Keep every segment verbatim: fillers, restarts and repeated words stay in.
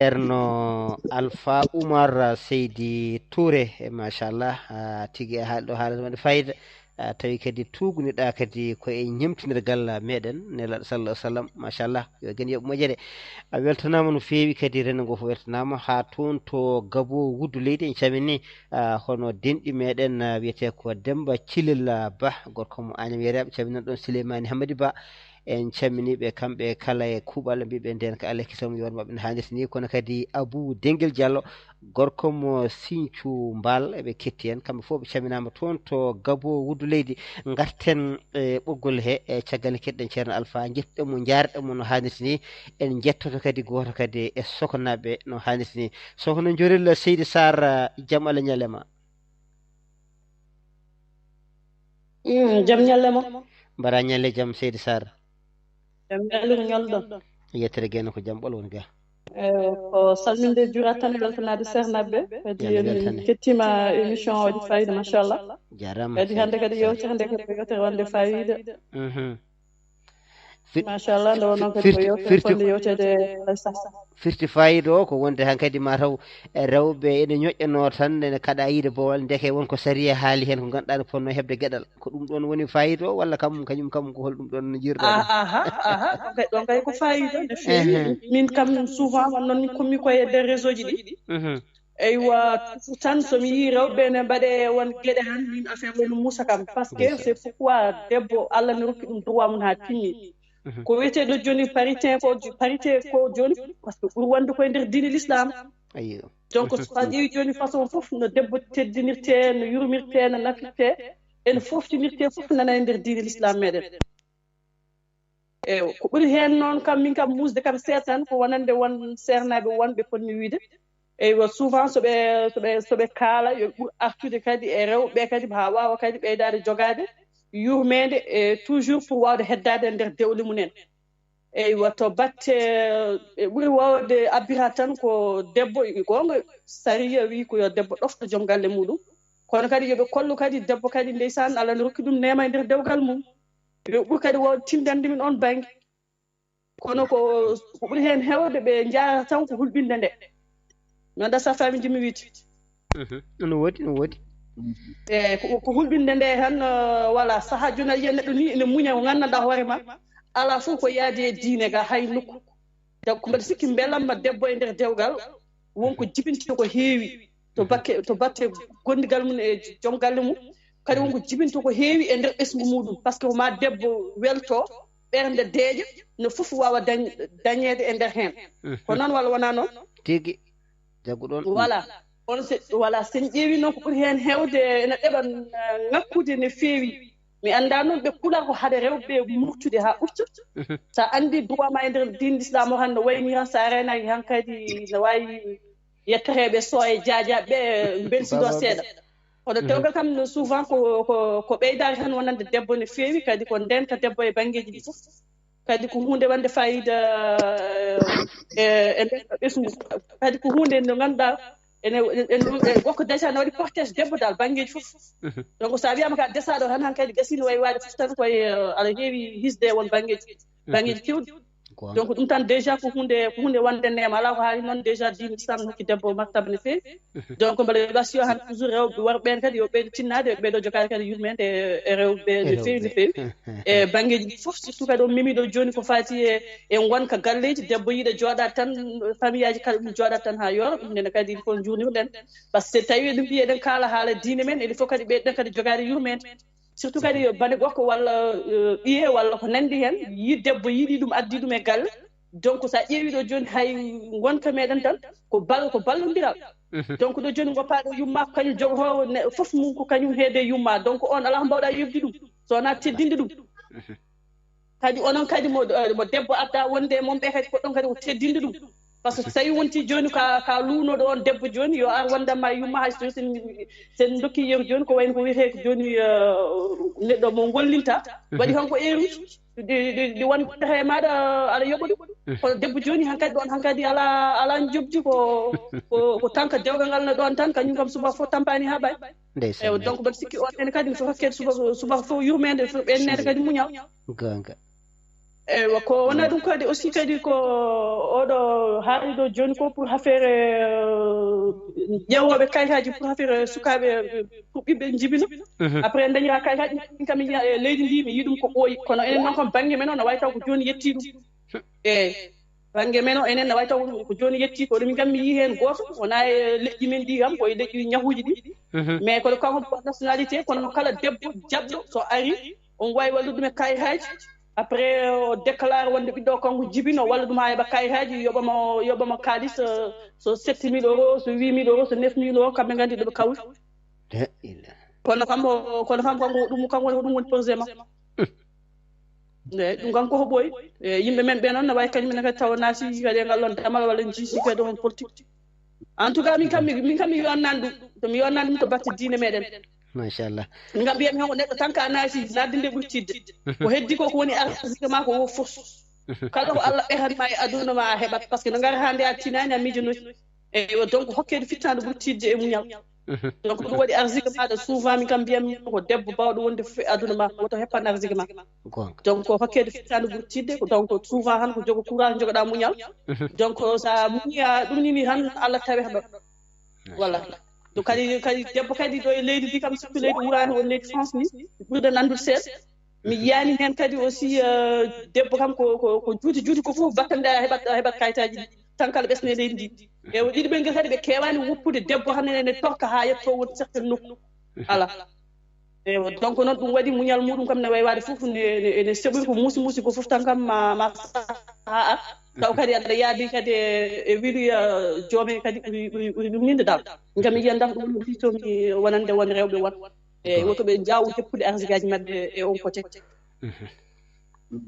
Ceerno Alpha Oumar Seydi Touré, e machallah, a tigi e haalɗo haala waɗi fayida. A tawi kadi tuugniɗa kadi ko e ñemtinirgal meɗen nelaɗo sallah sallam, machallah, yo gen yoɓ moƴƴere. A weltanama no feewi kadi, rendo ngo fof weltanama ha toon to Gabo wuddu leydi, en camini a hono denɗi meɗen a wiyete ko Demba Cilel Ba, gorko mo Agnam Yereɓe, caminan ɗon Souleymani Hamadi Ba. En camminiiɓe kamɓe kala e kuuɓal, mbiɓe nden ko Allah kisom yoon maɓɓe no haalirta ni, kono kadi Abou Dengel Diallo, gorko mo Sinthiou Mbal, eɓe ketti en. Kamɓe fof ɓe caminaama toon to Gabo wuddu leydi. Ngarten e ɓoggol he, e caggal nde keɗɗen Ceerno Alpha, njettuɗen mo, njaarɗen mo no haalirta ni. En njettoto kadi gooto kadi e sokonaaɓe no haalirta ni. Sokhna Njorel Seydi Sarr, jam Allah ñalle ma. Mm, jam ñalle ma. Mbaɗa ñalle jam, Seydi Sarr. Jam ñalle ko ñolɗon. Yettere geno ko jam ɓolo woni ga. Eyo, ko salminde, juuraade tan e weltanaade seernaaɓe ɓe. Kadi en kettiima émission o waɗi fayida, machallah. Jarama. Kadi hannde kadi yewtere nde kadi ko yewtere wonde fayida. Mhm. Fir- Machallah, nde wonno kadi ko firti- yewtere firti- fonde yewtede alay sah. Firti fayida o ko wonde hankadi ma taw e rewɓe ene ñoƴƴanoo tan, ene kaɗa yiide bowal, ndeke won ko sariya haali heen, ko ngannduɗaa ne fotnoo heɓde geɗal. Ko ɗum ɗoon woni fayida o, walla kam kañum kam ko hol ɗum ɗoon no jiirɗaa ɗum? Aha, aha, ɗon kay, ɗon kay ko fayida no feewi. Ehe. Min kam souvent won noon min kummi koye e nder réseau ji ɗi. Mhm. Eywa, toujours tan so mi yii rewɓe ne mbaɗe won geɗe han, min affaire o no muusa kam. Parce que c'est pourquoi debbo Allah ne rokki ɗum droit mum haa timmi. Mhm. Ko wiyeteeɗo jooni parité ko, parité ko jooni, parce que ɓuri wonde koye nder diine l'islam. Ayyo. Donc so a ƴeewi jooni façon fof no debbo teddinirtee, no yurmirtee, no nafirtee, ene foftinirtee fof nana e nder diine l'islam meɗen. Eyo, ko ɓuri heen noon kam, min kam muusde kam seeɗa tan, ko wonande won seernaaɓe wonɓe fotmi wiide. Eywa, souvent so ɓe, so ɓe, so ɓe kaala, yo ɓur artude kadi e rewɓe kadi, haa waawa kadi ɓeydaade jogaade yurmeende, e toujours pour waawde heddaade e nder dewle mum en. Eywa, to batte, e ɓuri waawde abbira tan ko debbo, e goonga, sariya wii ko yo debbo ɗofto joom galle muɗum. Kono kadi yo ɓe kollu kadi debbo kadi, ndeysaan, Allah ne rokki ɗum neema e nder dewgal mum. Yo ɓur kadi waawde tindande min oon bannge. Kono ko, ko ɓuri heen heewde, ɓe njaarata tan ko hulɓinde nde. Mi anndaa so a faami nji mi wiide. Mhm. No woodi, no woodi. E ko, ko hulɓinde nde tan, eh, voilà, sahaa jooni a yiyan neɗɗo ni ene muña ko nganndanɗaa hoore ma. Alaa fof ko yaadi e diine ga hay nokku. Taw ko mbaɗa sikki mbelamma debbo e nder dewgal, won ko jibinta ko heewi to batte, to batte gondigal mum e joom galle mum. Kadi won ko jibinta ko heewi e nder ɓesngu muɗum, parce que ko ma debbo welto, ɓernde deeƴa, no fof waawa dañ-, dañeede e nder heen. Ko noon walla wonaa noon? Tigi, jaggu ɗoon. Voilà. Kono se, voilà, so en ƴeewi noon ko ɓuri heen heewde ene ɗeɓa, eh, ŋakkude no feewi. Mi anndaa noon ɓe kula ko hade rewɓe murtude haa ɓurta. Mhm. So a anndi droit ma e nder diine l'islam o tan no wayni tan, so a reenaaki hankadi no waawi yettoreeɓe so e jaajaaɓe ɓe mbelsindo seeɗa. Kono dewgal kam no souvent ko, ko, ko ɓeydaade tan wonande debbo no feewi, kadi ko ndenta debbo e banngeeji ɗi fof. Kadi ko huunde wonde fayida, eh, e nder ɓesngu. Kadi ko huunde nde ngannduɗaa ene, ene, ene, ene wokko déjà no waɗi protège debbo dal banngeeji fof. Mhm. Donc so a wiyaama ka desaaɗo tan hankadi gasii no wayi waade fof tan koye, eh, aɗa heewi hisde e won banngeeji, banngeeji keewɗi. Donc ɗum tan déjà ko huunde, ko huunde wonde neema, alaa ko haali noon déjà diine islam no hokki debbo martaba no feewi. Mhm. Donc mbaɗa wasiya tan toujours rewɓe, worɓe ɓeen kadi yo ɓeydo tinnaade, yo ɓeydo jogaade kadi yurmeende e, e rewɓe no feewi, no feewi. E banngeeji ɗi fof, surtout kadi on memiɗo jooni ko faati e, e ngonka galleeji, debbo yiɗa jooɗaade tan, famiyaaji kala ɗum jooɗaade tan haa yoora, ɗum nene kadi il faut njuurnirɗen. Parce que so tawii eɗen mbiya eɗen kaala haala diine men, il faut kadi ɓeyden kadi jogaade yurmeende. Surtout kadi yo bane gorko walla, eh, ɓiye walla ko nanndi heen, yi debbo yiɗi ɗum, addi ɗum e galle. Donc so a ƴeewi ɗo jooni hay ngonka meɗen tan ko bal-, ko ballondiral. Mhm. Donc ɗo jooni goppaɗo yumma ko kañum jogotoowo ne-, fof mum ko kañum heede yumma. Donc on alaa ko mbawɗa yobde ɗum so wonaa teddinde ɗum. Mhm. Kadi onon kadi mo, eh, mo debbo adda wonde e mon ɓe kadi ko ɗon kadi ko teddinde ɗum. Par ce que so tawi wonti jooni ka, ka luunoɗo on debbo jooni yo ar wondamma e yumma hay so sen, sen dokki yeru jooni ko wayno ko wiyetee ko jooni, eh, neɗɗo mo gollinta. Mhm. Waɗi kanko eruji. Ɗi, ɗi, ɗi wonta he maaɗa, aɗa yoɓa ɗum. Mhm. Kono debbo jooni hankadi ɗoon hankadi alaa, alaa njobdi ko, ko, ko tanka dewgal ngal no ɗoon tan, kañum kam subaka fof tampaani haa ɓay. Ndeysaan, eyo, ndeysaan. Donc mbaɗa sikki on ene kadi so hokkede subaka, subaka fof yurmeende, fof ɓenneede kadi muñal. Goonga. Eywa, ko wona ɗum kadi aussi kadi ko oɗo haali ɗo jooni ko pour affaire, euh, ƴeewooɓe kayitaaji pour affaire sukaaɓe, euh, pour ɓiɓɓe njibino. Après en dañira kayitaaji, min kam mi yiya e leydi ndi mi yii ɗum ko ɓooyi. Kono enen noon kam bannge men o no wayi taw ko jooni yetti ɗum. Eeyi, bannge men o enen no wayi taw ko jooni yetti ko ɗum min kam mi yii heen gooto. Wonaa e leƴƴi men ɗi kam, ko e leƴƴi ñahuuji ɗi. Mais kono kanko ko nationalité, kono kala debbo jaɓɗo so ari, on waawi wallude ɗum e kayitaaji. Après o déclare wonde ɓiɗɗo o kanko jibino walla ɗum haa heɓa kayitaaji, yoɓamo yoɓamo kaalis, euh, so sept mille euros, so huit mille euros, so neuf mille euros, kamɓe nganndi ɗo ɓe kawri. Kono kam o- kono kam kanko ɗum kanko woni ko ɗum woni projet makko. Eyyi, ɗum kam koko ɓooyi. E yimɓe men ɓe noon ne wawi kañum ne kadi tawa naati kadi e ngal ɗon damal walla jiiti kadi on politique. En tout cas min kam mi- min kam mi yonnan ɗum to mi yonnan ɗum to batte diine meɗen. Machallah. Min kam mbiyami hoko neɗɗo tan ka naati nadde nde ɓurtidde. Ko heddi ko ko woni arsigue ma ko o fof. Kala ko Allah ɓetanma e aduna ma a heɓat par ce que no gara ha nde a tinani a miijonoki. Eywa, donc hokkede fittaandu ɓurtidde e muñal. Donc ɗum waɗi arsigue maɗa souvent min kam mbiyammi ko debbo bawɗo wonde fof e aduna ma woto heppan arsigue ma. Donc ko hokkede fittaandu ɓurtidde ko donc souvent tan ko jogo courage jogoɗa muñal. Donc sa muñi a ɗum nini tan Allah tawi ɗo. Voilà. Donc kadi kadi debbo kadi ɗo e leydi ndi kam surtout leydi wurani won leydi France ni ɓurɗen anndude seeɗa. Mi yiyani hen kadi aussi euh, debbo kam ko ko ko juuti juuti ko fof battande a heɓat a heɓat kayitaji ɗi tan kala ɓesne leydi ndi. E o ɗiɗi ɓe ngi kadi ɓe kewani woppude debbo hande ne torka ha yetto won certaine nokku. Ala. Eywa donc noon ɗum waɗi muñal muɗum kam ne waywade fof ne ne- ene seɓori ko muusi muusi ko fof tan kam ma ma saha ar taw kadi aɗa yaadi kadi e e wiɗuya joome kadi ɓuri ɓuri ɓuri ɗum ninde dal. Ngam mi yiyan dam ɗum woni to mi wonande won rewɓe won. E woto ɓe jaawu jeppude arsigaji maɓɓe e on côté.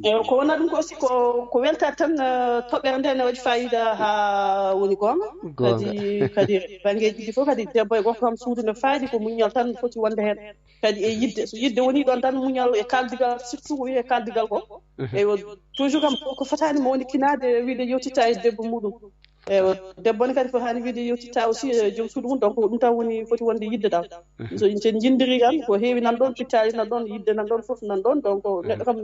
E ko wona ɗum ko aussi ko ko welta tan eh, toɓɓere nde ne waɗi fayida ha woni gonga. Kadi kadi banggueji ɗi fof kadi debbo e gorko kam suudu ne fayidi ko muññal tan foti wonde hen. Kadi e yidde so yidde woni ɗon tan muñal e kaldigal surtout ko wiyete kaldigal ko. Eywa toujours kam ko fotani mo woni kinade wiide yewtitta e debbo muɗum. Eywa debbo ne kadi fotani wiide yewtitta aussi e joom suudu mum donc ko ɗum tan woni foti wonde yidde dal. So en jindiri kan ko heewi nan ɗon pittali nan ɗon yidde nan ɗon fof nan ɗon donc neɗɗo kam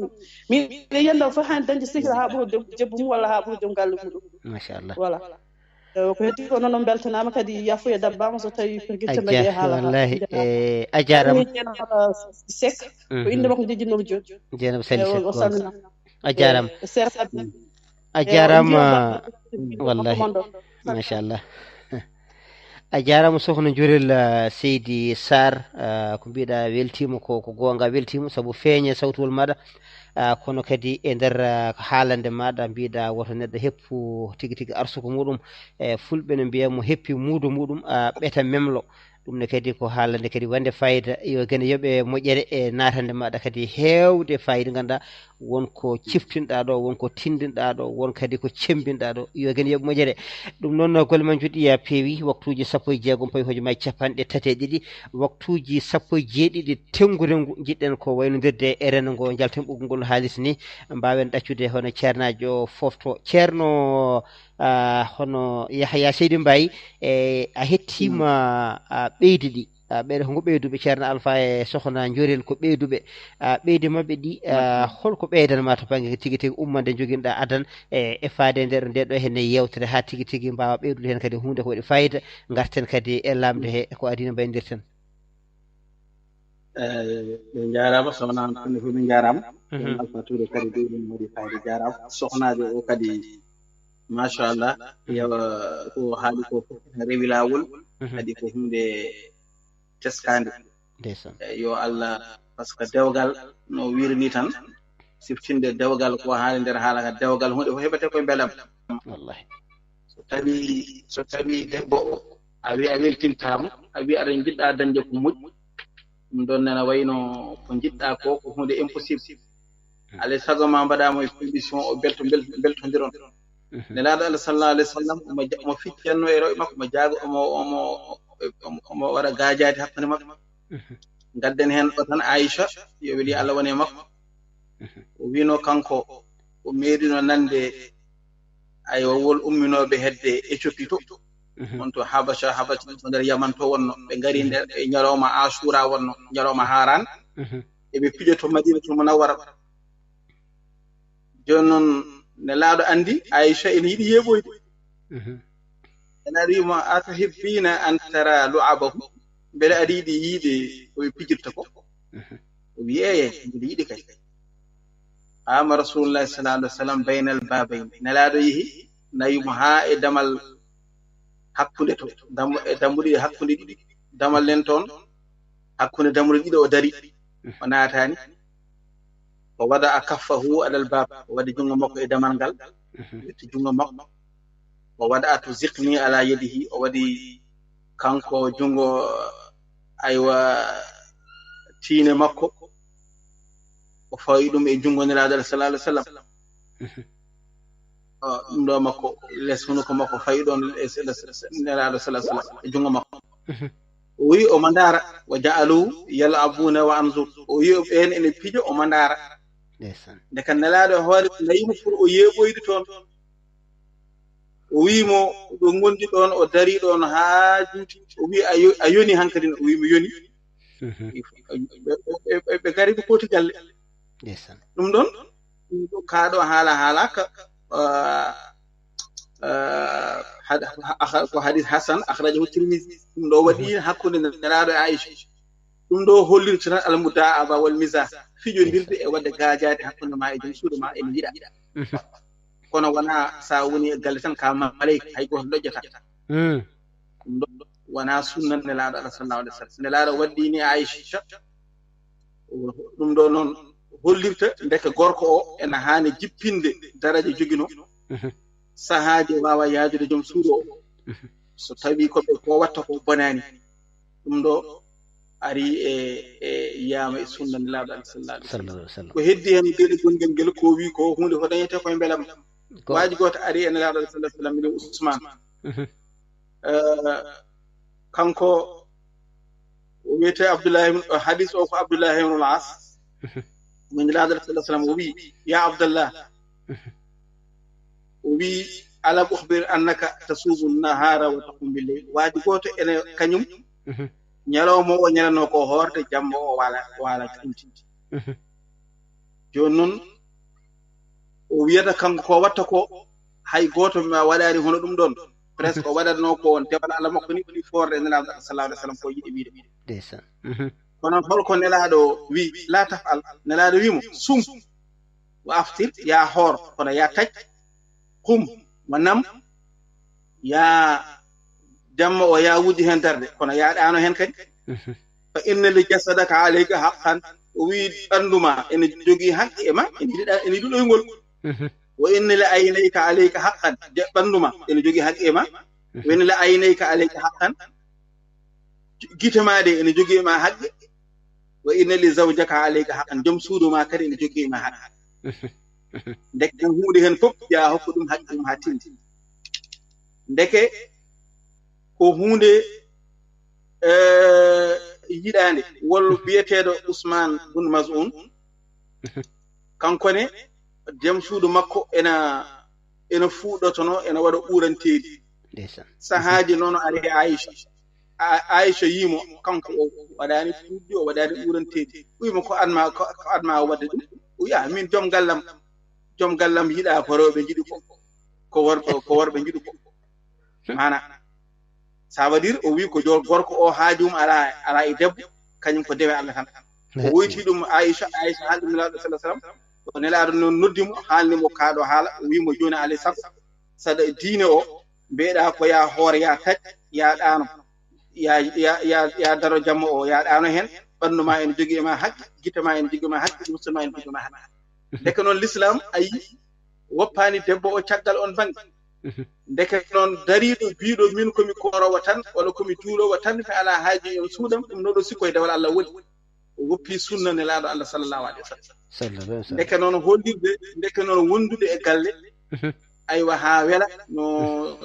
min e yiyande o fof hani dañde sehil ha ɓuura debbo mum walla ha ɓuura joom galle muɗum. Machallah. Voilà. Eywa ko heddi ko noon on beltanama kadi yafuya dabbama so tawi pergitte mbaɗi e haala wallahi. E a jarama. Sek ko inde makko jejjinnomo joni. Jenam sali sek o salmina. A jarama. Seeɗa sabbi. A jarama. Wallahi. Machallah. A jarama sohna jurel seydi sar. Ko mbiɗa weltima ko ko gonga weltima saabu feeñe sawtuwol maɗa. Kono kadi e nder haalande maɗa mbiɗa woto neɗɗo heppu tigi tigi arsuko muɗum. E fulɓe no mbiya mo heppi muudo muɗum ɓeta memlo. Ɗum ne kadi ko haalande kadi wande fayida yo gene yoɓe moƴƴere e natande maɗa kadi hewde fayida ganduɗa won ko ciftinɗa ɗo won ko tindinɗa ɗo won kadi ko cembinɗa ɗo yo gene yoɓe moƴƴere. Ɗum noon golle men joɗɗi ya peewi waktuji sappo e jeegom pawi hojomaaji capanɗe tati e ɗiɗi. Waktuji sappo e jeeɗiɗi tengu rengu jiɗɗen ko waynodirde e reno ngo jalten ɓoggol ngol haalis ni mbawen ɗaccude hono ceernajo fofto ceerno. Hono yahya seydi mbayi e a hettima ɓeydi ɗi. Ɓeɗe ko ngo ɓeyduɓe ceerno alpha e sohna jorel ko ɓeyduɓe. Ɓeydi mabɓe ɗi holko ɓeydanma to banggue tigi tigi ummande joguinɗa adan e faade nder nde ɗo henne yewtere ha tigi tigi mbawa ɓeydude hen kadi hunde ko waɗi fayida. Garten kadi e lamde he ko adina mbaydirten. Eyyi ɓe jarama sohna an kone foof ɓe jarama. Alpha touré kadi ɗo ɗum waɗi fayida jarama sohnajo o kadi machallah. Yawa ko haali ko foof rewi lawol. Kadi ko hunde teskande. Eyyi yo allah par ce que dewgal no wirini tan siftinde dewgal ko haali nder haala ka dewgal hunde fof heɓete koye beelam. Wallahi. So tawi so tawi debbo o a wi a weltintama a wi aɗa jiɗɗa dañde ko moƴƴi. Ɗum ɗon nana wayno ko jiɗɗa ko ko hunde impossible. Alay sago ma mbaɗamo e condition o belto beltodiron. Nelaɗo allah sallallahu alayhi wa sallam omo ficcanno e rewɓe makko omo jaago omo omo omo waɗa gajadi hakkunde makko. Gadden heen ɗo tan Aicha yo weli Allah wone makko. O wino kanko o meeɗino nande ay wol umminoɓe hedde Ethiopie to on to Habacha Habacha to nder Yaman to wonno ɓe ngari nder e ñalawma Ashura wonno ñalawma Haran. Eɓe pijo to Madinatul Munawwara. Jooni noon, Nelaaɗo anndi Aisha ene yiɗi yeeɓoyde. Nelaaɗo wiyi mo, "Atuhibbina an tara lu'abahu?" Mbele aɗa yiɗi yiide ko ɓe pijirta ko? O wiyi, "Eeye, mbiɗa yiɗi kay." Ama Rasulullah sallallahu alaihi wasallam baynal babayn. Nelaaɗo yehi, nawi mo haa e damal hakkunde to, dam-, e dammuɗe hakkunde ɗiɗi, damal len toon, hakkunde dammuɗe ɗiɗo o dari, o naatani. O wada a kaffahu alal bab, o wadi junngo makko e damal ngal, ƴetti junngo makko. O wada a tuziqni ala yadihi, o wadi kanko junngo, aywa, tiine makko, o fawi ɗum e junngo Nelaaɗo sallallahu alaihi wasallam. O, ɗum ɗo makko, les hunuko makko fawi ɗon, les, les, Nelaaɗo sallallahu alaihi wasallam, e junngo makko. O wi o ma ndaara, wa ja'alu yal'abuna wa anzur. O wi o ɓeen ene pija, o ma ndaara. Ndeysaan. Nde kan Nelaaɗo hoore nawi mo pour o yeeɓoyde toon. O wi mo, ɗo ngondi ɗon, o dari ɗon haa juuti. O wi a yo-, a yoni hankadi? O wi mo yoni. Ɓe, ɓe, ɓe, ɓe ngari ɓe kooti galle. Ndeysaan. Ɗum ɗon, ɗum ɗo kaaɗo haala, haala ka, ah, ah, had-, ha-, ko hadis hasan, akhrajahu Tirmidhi. Ɗum ɗo waɗi hakkunde Nelaaɗo e Aisha. Ɗum ɗo hollirta tan al mudaaba wal mizah, fijondirde e waɗde gaajaade hakkunde ma e joom suudu ma, ene yiɗa. Kono wona sa woni e galle tan ka malayka, hay gooto lojjata. Ɗum ɗo wona sunna Nelaaɗo Allah sallallahu alaihi wasallam. Nelaaɗo waɗɗini Aisha. Ɗum ɗo noon hollirta ndeke gorko o ena haani jippinde daraja jogino. Sahaaji waawa yaadude joom suudu o. So tawi ko ɓe ko watta ko bonani. Ɗum ɗo ari e, e yiyama e sunna Nelaaɗo Allah sallallahu alaihi wasallam. Sallallahu alaihi wasallam. Ko heddi heen geɗe gonɗe ngel ko wi ko huunde ko dañete koye mbelam. Ko waaji gooto ari e Nelaaɗo Allah sallallahu alaihi wasallam, ene Usmaan. Eh, kanko o wiyete Abdullah ibn, o hadis o ko Abdullah ibn al-As. Min Nelaaɗo sallallahu alaihi wasallam o wi, "Ya Abdallah," o wi, "alam ukhbir annaka tasumu nahara wa taqumu bil layl?" Waaji gooto ene kañum, ñalawma o ñalano ko hoorde, jamma o waala, waala juulde. Jooni noon, o wiyata kanko ko watta ko, hay gooto ma waɗaani hono ɗum ɗoon. Presque o waɗatnoo ko on dewal Allah makko ni ɓuri foorde e Nelaaɗo sallallahu alaihi wasallam ko yiɗi wiide. Ndeysaan. Kono holko Nelaaɗo wi? "La taf'al." Nelaaɗo wi mo, "Sum, wa aftir, ya hoor, kono ya taƴ, qum, wa nam, ya jamma o, ya wujju heen darde, kono ya ɗaano heen kadi. Fa inna li jasadaka alayka haqqan." O wi, "Ɓanndu ma ene jogii haqqe e ma, ene yiɗi ɗa-, ene yiɗi ɗoyngol. Wa inna li aynayka alayka haqqan." Je-, ɓanndu ma ene jogii haqqe e ma. "Wa inna li aynayka alayka haqqan." Gite ma ɗe ene jogii e ma haqqe. "Wa inna li zawjaka alayka haqqan." Joom suudu ma kadi ene jogii e ma haqqe. Ndeke huunde heen fof, ya hokku ɗum haqqe mum haa timmi. Ndeke ko huunde, eh, yiɗaande. Wol biyeteeɗo Usmaan bun Maz'un, kanko ne, joom suudu makko ena, ena fuuɗotono, ena waɗa ɓuuranteeɗi. Ndeysaan. Sahaaji noon ari e Aisha. A-, Aisha yii mo, kanko o waɗaani puɗɗi, o waɗaani ɓuuranteeɗi. Wi mo, "Ko adma, ko, ko adma waɗde ɗum?" O wi, "Ah, min joom gallam, joom gallam yiɗa ko rewɓe njiɗi ko, ko worɓe, ko worɓe njiɗi ko." Maana, ça veut dire, o wi ko jo-, gorko o haaju mum ala, ala e debbo, kañum ko dewe Allah tan. O woyti ɗum Aisha, Aisha haaldi Nelaaɗo sallallahu alaihi wasallam. O Nelaaɗo noon noddi mo, haalni mo kaaɗo haala, o wi mo, "Jooni alay sago, saɗa diine o, mbeɗa ko ya hoor, ya taƴ, ya ɗaano, ya, ya, ya, ya daro jamma o, ya ɗaano heen, ɓanndu ma ene jogii e ma haqqe, gite ma ene jogii e ma haqqe, ɗum ma ene jogii e ma haqqe." Ndeke noon, Lislaam, ayi, woppaani debbo o caggal on bannge. Ndeke noon, dariiɗo biiɗo, "Min ko mi kooroowo tan, walla ko mi juuloowo tan, mi alaa haaji e on suudam," ɗum noon ɗo sikko e dewal Allah woni. O woppi sunna Nelaaɗo Allah sallallahu alaihi wasallam. Sallallahu alaihi wasallam. Ndeke noon hollirde, ndeke noon wondude e galle, aywa, haa wela, no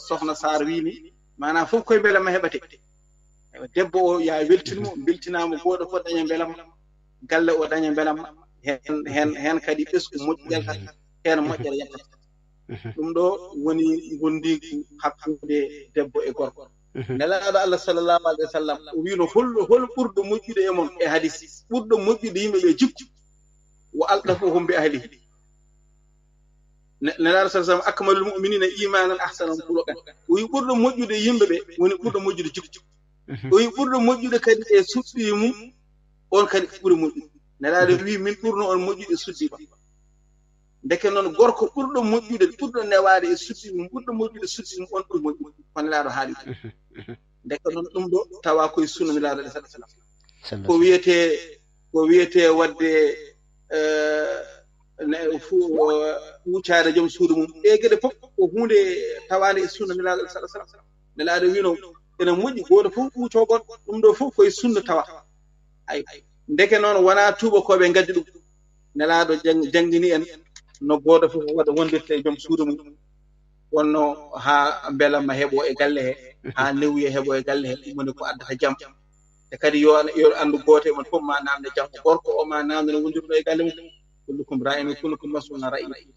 Sokhna Sarr wii ni, maanaam fof koye mbelamma heɓate. Aywa, debbo o, ya weltin mo, mbeltinaama gooto fof daña mbelamma, galle o daña mbelamma, heen, heen, heen kadi ɓesngu moƴƴal tan, heen moƴƴere yattata. Ɗum ɗo woni ngondiigu hakkunde debbo e gorko. Nelaaɗo Allah sallallahu alaihi wasallam o wiino, "Hol, hol ɓurɗo moƴƴude e mon?" E hadis, "Ɓurɗo moƴƴude yimɓe ɓe jikku, wa altafuhum bi ahlihi." Nelaaɗo sallallahu alaihi wasallam, "Akmalul mu'minina imanan ahsanahum khuluqan." O wi ɓurɗo moƴƴude yimɓe ɓe woni ɓurɗo moƴƴude jikku. O wi ɓurɗo moƴƴude kadi e suɓɓi mum, on kadi ɓuri moƴƴude. Nelaaɗo wi, "Min ɓurno on moƴƴude e suɓɓi ma." Ndeke noon, gorko ɓurɗo moƴƴude, ɓurɗo newaade e suɓɓi mum, ɓurɗo moƴƴude suɓɓi mum, on ɓuri moƴƴude. Ko Nelaaɗo haali ɗum. Ndeke noon, ɗum ɗo tawa koye sunna Nelaaɗo sallallahu alaihi wasallam. Ko wiyetee, ko wiyetee waɗde, eh, ne, fu-, eh, ɓuucaade joom suudu mum. Ɗee geɗe fof ko huunde tawaande e sunna Nelaaɗo sallallahu alaihi wasallam. Nelaaɗo wino, ene moƴƴi gooto fof ɓuucoo goɗɗo. Ɗum ɗo fof koye sunna tawa. Ay, ndeke noon wonaa tuubakooɓe ngaddi ɗum. Nelaaɗo jang-, janngini en no gooto fof waɗa wondirta e joom suudu mum. Wonno haa mbelamma heɓo e galle he, haa newuya heɓo e galle he, ɗum woni ko addata jam. E kadi yo, yo anndu gooto e mon fof ma naamne jam. Gorko o ma naamne no wondirno e galle mum. "Kullukum ra'in wa kullukum mas'ulun an ra'iyati."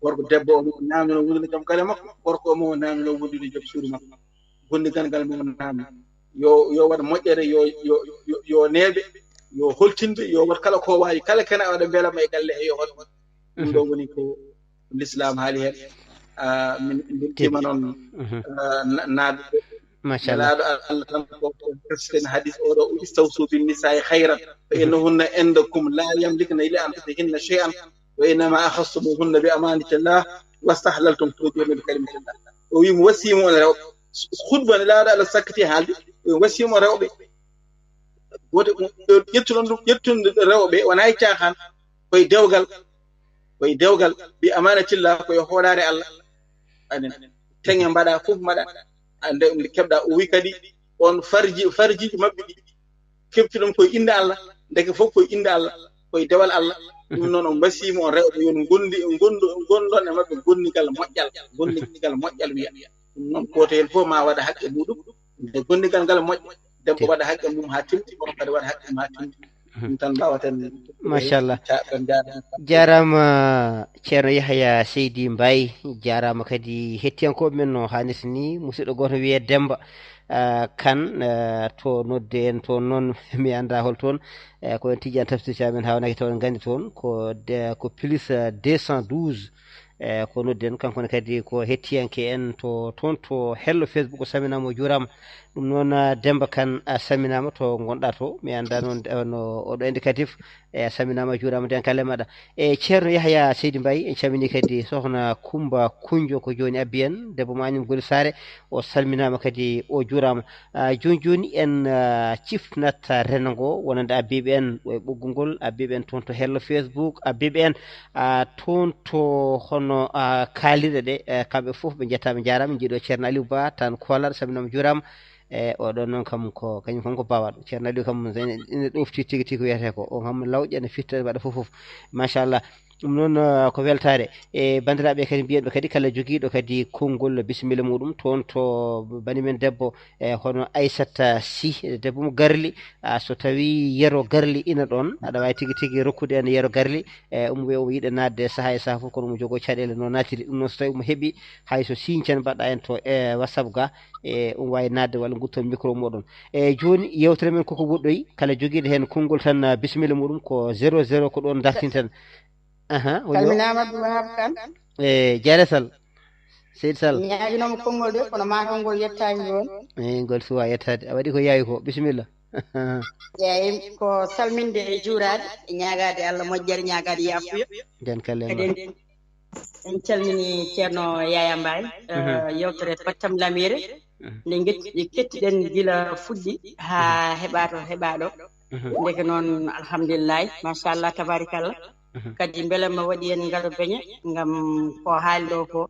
Gorko debbo o mo naamne no wondirno jam galle makko. Gorko o mo naamne no wondirno jam suudu makko. Gondigal ngal mo naamne. Yo, yo waɗ moƴƴere, yo, yo, yo, yo neeɓe, yo holtinde, yo waɗ kala ko waawi, kala kena waɗa mbelamma e galle he yo hol. Ɗum ɗo woni ko Lislaam haali heen. Ah, min mbeltiima noon, ah, na-, naatde. Machallah. Nelaaɗo Allah tan ko, ko kasten hadis o ɗo, "Istawsu bin nisa'i khayran, fa innahunna indakum la yamlikna li anfusihinna shay'an, wa innama akhastumuhunna bi amanatillah, wastahlaltum furujahunna bi kalimatillah." O wi, "Mi wasiyii on rewɓe." Khutba Nelaaɗo Allah sakkiti haalde, o wi, "Mi wasiyii on rewɓe." Wote, ƴettuɗon ɗum, ƴettude rewɓe wonaa e caaxaan, koye dewgal, koye dewgal, bi amanatillah, koye hoolaare Allah. Anen, teŋe mbaɗa, fof mbaɗa, ande ɗum keɓɗa. O wi kadi, on farji, farjiiji maɓɓe ɗi, keɓtuɗon koye innde Allah, ndeke fof koye innde Allah, koye dewal Allah. Ɗum noon, on mbasiima on rewɓe, yo on ngondi, ngondo, ngondon e maɓɓe gondigal moƴƴal, gondigal moƴƴal wiya. Ɗum noon, gooto heen fof ma waɗa haqqe muɗum, nde gondigal ngal moƴƴa, debbo waɗa haqqe mum haa timmi, gorko kadi waɗa haqqe mum haa timmi. Ɗum tan mbawaten. Machallah. Jaaraama, Ceerno Yahaya Seydi Mbaye, jaaraama kadi hettiyankooɓe men no haanirta ni, musidɗo gooto wiyee Demba, ah, Kan, ah, to nodde en toon noon, mi anndaa hol toon, eh, ko en tijjani tafsirji amen haawnaki taw en nganndi toon, ko de-, ko plus, ah, deux cent douze, eh, ko nodden, kanko ne kadi ko hettiyanke en to, toon to hello Facebook, o salminaama, o juuraama. Ɗum noon, ah, Demba Kan, a salminaama to ngonɗaa to. Mi anndaa noon, eh, no oɗo indicatif, eh, a salminaama, a juuraama, nden kala e maɗa. E Ceerno Yahaya Seydi Mbaye, en calminii kadi Sohna Kumba Kunjo ko jooni abbi en, debbo Mañum Goli Saare, o salminaama kadi, o juuraama. Ah, jooni jooni en, ah, cifnat renndo ngo wonande abbiiɓe en, o e ɓoggol ngol, abbiiɓe en toon to hello Facebook, abbiiɓe en, ah, toon to hono, ah, kaalirɗe ɗe, eh, kamɓe fof ɓe njettaa, ɓe njaaraama. Njiɗo Ceerno Aliou Ba tan Kolar, salminaama, juuraama. E oɗo noon kam ko kañum kam ko baawaɗo. Ceerno Aliou kam ene, ene ɗofti tigi tigi ko wiyetee ko. O kam lawƴa ene fitta ene waɗa fof fof. Machallah. Ɗum noon, ah, ko weltaare. E banndiraaɓe kadi mbiyen ɓe kadi kala jogiiɗo kadi konngol bisimilla muɗum toon to bani men debbo, e hono Aissata Sy, debbo mo Garli. Ah, so tawii Yero Garli ina ɗoon, aɗa waawi tigi tigi rokkude en Yero Garli. E omo wiya omo yiɗa naatde sahaa e sahaa fof, kono omo jogoo caɗeele no naatiri. Ɗum noon, so tawii omo heɓi, hay so siiñcen mbaɗɗa en to, e WhatsApp ga, e omo waawi naatde walla ngutton micro mooɗon. E jooni, yeewtere men koko woɗɗoyi, kala jogiiɗo heen konngol tan, ah, bisimilla muɗum ko zéro zéro, ko ɗoon dartinten. Aha, woni o? Salminaama Abdou Wahab Kan. E Jaare Sall. Seydi Sall. Mi ñaaginooma konngol de, kono maa konngol yettaani ɗoon. E ngol suwaa yettaade. A waɗi ko yaawi ko. Bisimilla. Eeyi, ko salminde e juuraade, e ñaagaade Allah moƴƴere, ñaagaade yaafuya. Nden kala e kadi ma. En, en calmini Ceerno Yaya Mbaye, eh, yewtere Pattam Lamiire. Mhm. Nde nget-, nde kettiɗen gila fuɗɗi haa heɓaa to heɓaa ɗo. Mhm. Ndeke noon, alhamdulillahi, machallah, tabarikalla. Mhm. Kadi mbele ma waɗi en ngaro beñe, ngam ko haali ɗo ko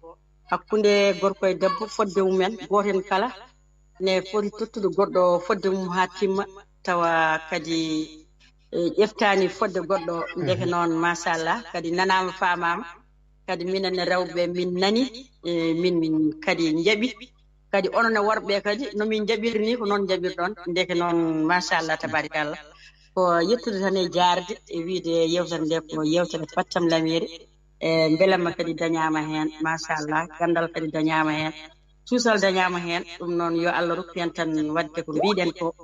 hakkunde gorko e debbo, fodde mumen, gooto heen kala ne foti tottude goɗɗo fodde mum haa timma, tawa kadi, eh, ƴeftaani fodde goɗɗo. Ndeke noon, machallah, kadi nanaama, faamaama. Kadi minen rewɓe, min nani, eh, min kadi njaɓi. Kadi onon e worɓe kadi, no min njaɓiri ni, ko noon njaɓirɗon. Ndeke noon, machallah, tabarikalla. Ko yettude tan e jaarde, e wiyde yewtere nde ko yewtere Pattam Lamiire. E mbelamma kadi dañaama heen, machallah, ganndal kadi dañaama heen, cuusal dañaama heen. Ɗum noon, yo Allah rokku en tan waɗde ko mbiɗen ko,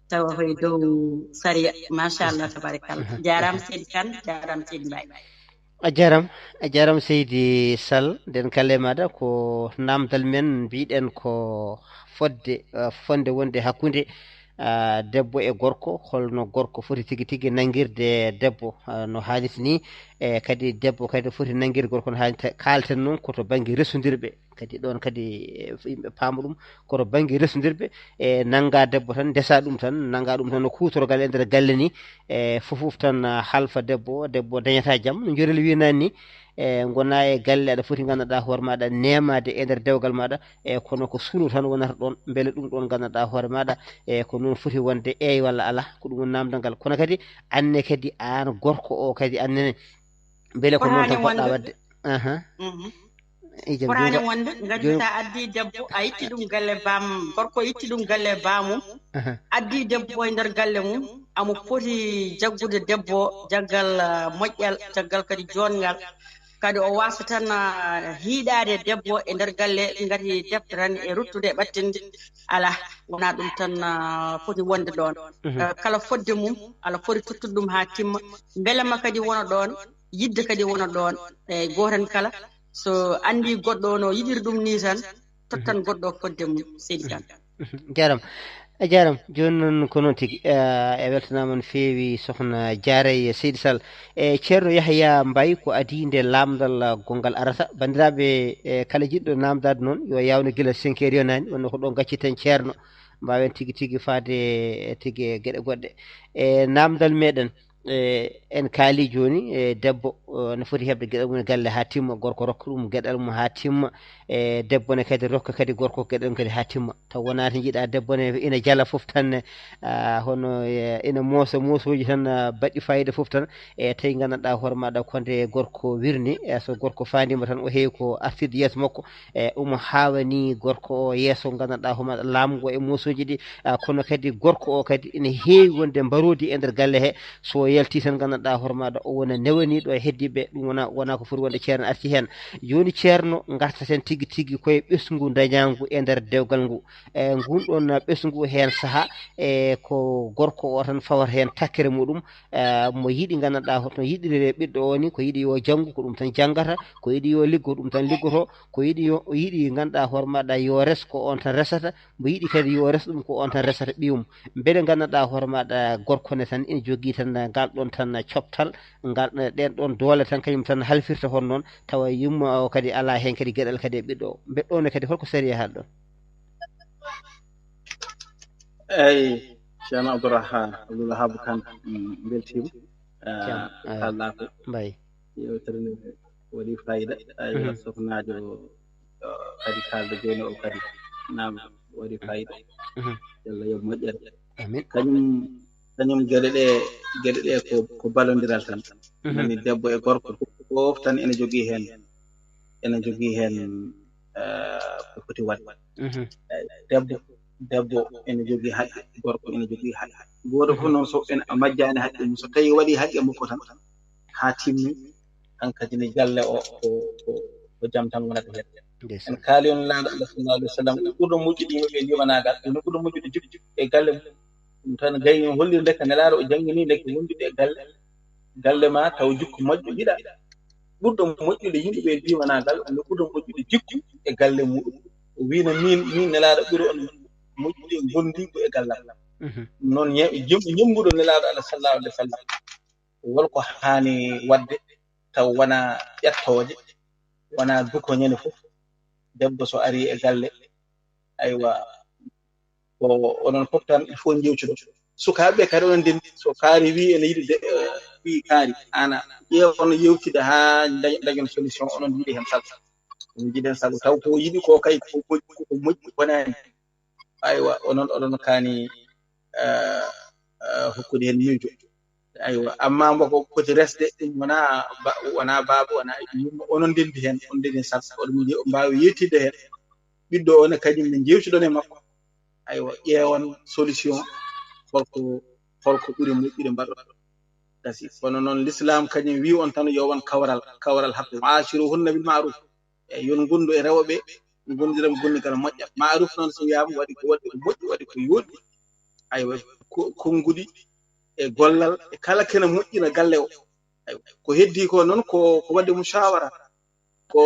tawa koye dow sariya. Machallah, tabarikalla. Jaaraama Seydi Kan, jaaraama Seydi Mbaye. A jaram, a jaram seydi Sall, nden kala e maɗa ko namdal men mbiɗen ko fodde, eh, fonde wonde hakkunde, ah, debbo e gorko, holno gorko foti tigi tigi nangirde debbo, ah, no haalit ni, e kadi debbo kadi foti nangirde gorko no haalit. Kaalten noon ko to bannge resondirɓe, kadi ɗoon kadi, eh, yimɓe paama ɗum, ko to bannge resondirɓe, e nannga debbo tan, ndesa ɗum tan, nannga ɗum tan no kuutorgal e nder galle ni, e fof fof tan, ah, halfa debbo o, debbo o dañata jam, no Jorel wi nani ni, e ngona e galle aɗa foti nganndanɗaa hoore maɗa nemaade e nder dewgal maɗa, e kono ko suno tan wonata ɗoon, mbele ɗum ɗoon nganndanɗaa hoore maɗa, e ko noon foti wonde eey walla alaa, ko ɗum woni namdal ngal. Kono kadi anne kadi aan gorko o kadi annene, mbele ko noon tan poɗɗa waɗde? Aha. Mhm. Ijam, fotaani wonde, ngati jooni sa addi debbo, a itti ɗum galle baam, gorko itti ɗum galle baamum, aha, addi debbo e nder galle mum, amo foti jaggude debbo jaggal, ah, moƴƴal, jaggal kadi joɗngal. Kadi o waasa tan, ah, hiiɗaade debbo e nder galle, ngati defte tan e ruttude e ɓattinde. Alaa, wonaa ɗum tan, ah, foti wonde ɗoon. Mhm. Ah, kala fodde mum, ala foti tottude ɗum haa timma. Mbele ma kadi wona ɗoon, yidde kadi wona ɗoon. E gooto heen kala, so anndi goɗɗo o no yiɗiri ɗum nii tan, tottan goɗɗo o fodde mum, seydi Kane. Jaram. A jaram. Jooni noon ko noon tigi. Eh, e weltanaama no feewi Sokhna Diarra e Seydi Sall. E Ceerno Yahya Mbaye ko adii nde laamdal, ah, gonngal arata. Banndiraaɓe, eh, kala jiɗɗo naamdaade noon, yo yaawno gila cinq heures yonaani, wonno ko ɗo gacciten Ceerno. Mbaawen tigi tigi faade, eh, tigi e geɗe goɗɗe. E naamdal meɗen, e en kaali jooni, e debbo, o, no foti heɓde geɗal mum e galle haa timma, gorko rokka ɗum geɗal mum haa timma, e debbo ne kadi rokka kadi gorko geɗal mum kadi haa timma. Taw wonaa tan njiɗa debbo ne ina jala fof tan ne, ah, hono, e, ina moosa moosooji tan, ah, baɗɗi fayida fof tan, e tawi nganndanɗaa hoore maɗa ko nde gorko wirni, e so gorko faandiima tan o heewi ko artirde yeeso makko, e omo haawani gorko o yeeso nganndanɗaa hoore maɗa laamu ngu e moosooji ɗi, ah, kono kadi gorko o kadi ina heewi wonde mbaroodi e nder galle he, so yalti tan nganndanɗaa hoore maɗa o wona newaniiɗo e heddiiɓe, ɗum wona, wona ko foti wonde. Ceerno arti heen. Jooni Ceerno ngartaten tigi tigi koye ɓesngu dañaangu e nder dewgal ngu. E ngun ɗoon ɓesngu heen sahaa, e ko gorko o tan fawata heen takkere muɗum, e mo yiɗi nganndanɗaa hoto yiɗirire ɓiɗɗo o ni, ko yiɗi yo janngu ko ɗum tan janngata, ko yiɗi yo liggo ɗum tan liggoto, ko yiɗi yo, o yiɗi nganndanɗaa hoore maɗa yo res ko on tan resata, mbo yiɗi kadi yo res ɗum ko on tan resata ɓiyum. Mbele nganndanɗaa hoore maɗa gorko ne tan ina jogii tan ngal ɗoon tan coftal, ngal, ɗeen ɗoon doole tan kañum tan halfirta hono noon, tawa yumma o kadi alaa heen kadi geɗal kadi e ɓiɗɗo o. Mbeɗo ne kadi holko sariya haali ɗoon? Eyi, Ceerno Abdourahmane, Abdoulwahab Kane, mm, mbeltiima. Ah, Ceerno, eyi, kaalɗaa ko Mbaye. Yewtere nde waɗi fayida. Ay, mhm, sokhnajo, uh, kadi kaalda jooni o kadi. Naam, waɗi fayida. Mhm. Yalla yo moƴƴere. Amin. Kañum, kañum geɗe ɗe, geɗe ɗe ko, ko ballondiral tan. Mhm. Nani debbo e gorko fof tan ene jogii heen, ene jogii heen, uh, ko foti waɗde. Mhm. Eyi, debbo, debbo ene jogii haqqe, gorko ene jogii haqqe. Gooto fof, mhm, noon so en a majjaani haqqe mum, so tawi waɗi haqqe makko tan, haa timmi, hankadi ne galle o ko, ko, ko jam tan wonata heen. Ndeysaan. En kaali on Nelaaɗo Allah sallallahu alaihi wasallam, ko ɓurɗo moƴƴude yimɓe ɓe ndiwanaagal, ko ɓurɗo moƴƴude jikku e galle mum. Ɗum tan gayni hollirde ka Nelaaɗo o janngini nde ko wondude e galle, galle ma taw jikku moƴƴo yiɗa. Ɓurɗo moƴƴude yimɓe ɓe ndiwanaagal, no ɓurɗo moƴƴude jikku e galle muɗum. O wiino min, min Nelaaɗo ɓuri on moƴƴude ngondiigu e gallal. Mhm. Noon ñe-, jom-, ñembuɗo Nelaaɗo Allah sallallahu alaihi wasallam. Wol ko haani waɗde taw wona ƴettooje, wona duko ñande fof. Debbo so ari e galle, aywa, ko onon fof tan il faut njeewtuɗon. Sukaaɓe ɓe kadi onon ndenndi, so kaari wi ene yiɗi de, eh, ɓii kaari, ana ƴeewa on yewtida haa dañ-, dañon solution, onon njiɗi heen sago. Onon njiɗi heen sago, taw ko yiɗi ko kay ko moƴƴi, ko moƴƴi bonaani. Aywa, onon oɗon kaani, eh, eh, hokkude heen miijo. Aywa, amma mbo ko foti resde, ɗum wona ba-, wona baaba, wona yumma, onon ndenndi heen, on ndenndi sago, oɗon mbi-, mbaawi yewtidde heen. Ɓiɗɗo o ne kañum ne njeewtiɗon e makko. Aywa, ƴeewan solution, holko, holko ɓuri moƴƴude mbaɗon. Gasi. Kono noon, Lislaam kañum wi on tan yo won kawral, kawral hakku. Wa ashiruhunna bil ma'ruf. E yon ngondu e rewɓe, ngondira gondigal moƴƴal. Ma'ruf noon so wiyaama waɗi ko, waɗi ko moƴƴi, waɗi ko yooɗi. Aywa, ko, konnguɗi e gollal, e kala kena moƴƴina galle o. Ko heddi ko noon ko ko waɗde mushawara, ko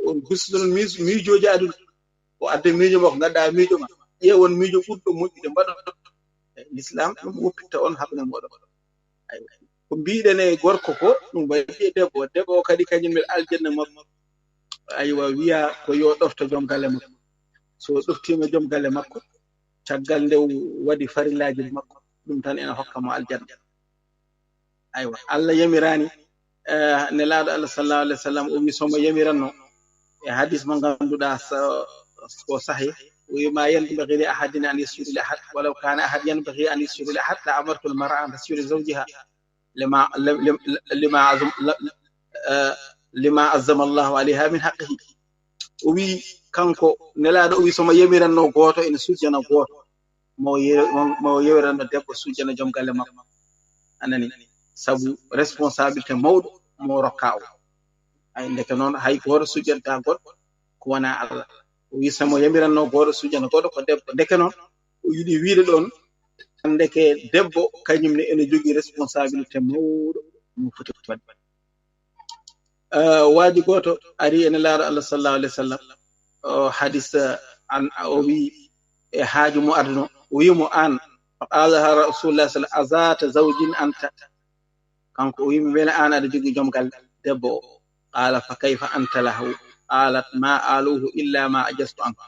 on gusnoon miijooji aduna. O adda miijo makko, ngannduɗaa miijo ma, ƴeewon miijo ɓurɗo moƴƴude mbaɗon. L'islam ɗum woppitta on haɓne mooɗon. Ko mbiɗen e gorko ko ɗum waɗi e debbo. Debbo o kadi kañum e aljanna makko. Aywa, wiya ko yo ɗofto joom galle makko. So ɗoftiima joom galle makko, caggal nde waɗi farillaaji makko, ɗum tan ene hokka mo aljanna. Aywa, Allah yamiraani, eh, nelaaɗo Allah sallallahu alaihi wasallam o wi somo yamiranno e hadis mo ngannduɗaa ko sahih, o wi ma yanbaghi li ahadin an yasjuda li ahad, walaw kana ahad yanbaghi an yasjuda li ahad la amartu al mar'a an tasjuda li zawjiha lima lima azam lima azzama Allahu alayha min haqqihi. O wi kanko nelaaɗo o wi somo yamiranno gooto ene sujjana gooto, mo yewiranno debbo sujjana joom galle makko. Anani, sabu responsabilité mawɗo mo rokka o. Ay ndeke noon hay gooto sujjanta goɗɗo ko wona Allah. O wi somo yamiranno gooto sujjana goɗɗo ko debbo. Ndeke noon o yiɗi wiide ɗoon ndeke debbo kañum ne ene jogii responsabilité mawɗo mo foti waɗde. Waaji gooto ari ene laara Allah sallallahu alaihi wasallam, o hadis, an o wi e haaju mo aduna o wi mo an, faqala rasulullah sallallahu alaihi wasallam, azata zawjin anta? Kanko o wi mo wela an aɗa jogii joom galle debbo o? Qala fa kayfa anta lahu? Qalat ma aluhu illa ma ajastu anhu.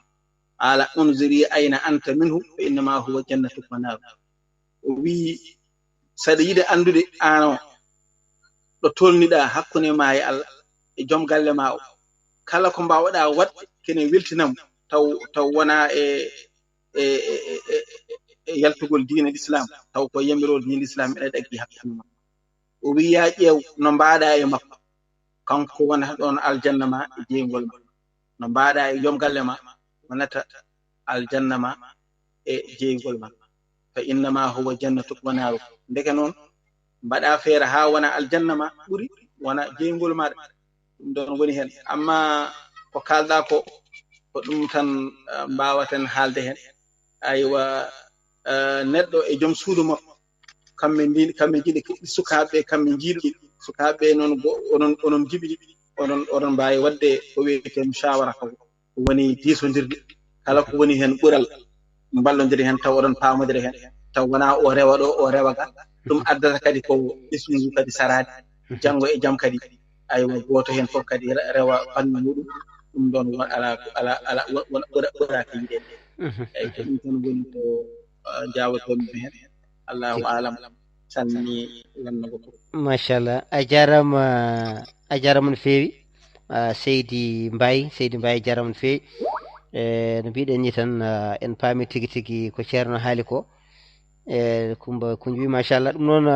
Qala unziri ayna anta minhu fa innama huwa jannatuka wa naru. O wi saɗa yiɗa anndude an o ɗo tolniɗa hakkunde ma e Allah e joom galle ma o, kala ko mbawɗa waɗde kene weltinam taw taw wona e e e e yaltugol diine l'islam, taw ko yamiro diine l'islam ene ɗaggi hakkunde ma. O wi ya ƴeew no mbaɗa e makko, kanko wonata ɗon aljanna ma e jeygol ma. No mbaɗa e joom galle ma wonata aljanna ma e jeygol ma. Fa innama huwa jannatuka wa naruka. Ndeke noon mbaɗa feere ha wona aljanna ma ɓuri wona jeygol maɗa. Ɗum ɗon woni hen. Amma ko kalɗa ko ko ɗum tan mbawaten haalde hen. Aywa, neɗɗo e joom suudu makko kamɓe ndi kamɓe jiɗi sukaaɓe kamɓe jiiɗi ɗum. Sukaaɓe noon onon onon jiɓi onon oɗon mbaawi waɗde ko wiyetee mushawara ko woni diisondirde kala ko woni heen ɓural mballondiri heen taw oɗon paamodiri heen taw wonaa o rewa ɗo o rewa ga. Ɗum addata kadi ko ɓesngu ngu kadi saraade janngo e jam kadi. Aywa, gooto heen fof kadi rewa fannu muɗum. Ɗum ɗoon ala ala ala ɓuraaki yiɗeede. Eyi, ko ɗum tan woni ko jaawatoomi heen. Allahu alam. Salmini wonno ko fof. Machallah, a jarama, a jarama no feewi. Seydi Mbaye, Seydi Mbaye jarama no feewi. E no mbiɗen ni tan, en paami tigi tigi ko ceerno haali ko. E Kumba Kunjuwi, machallah. Ɗum noon,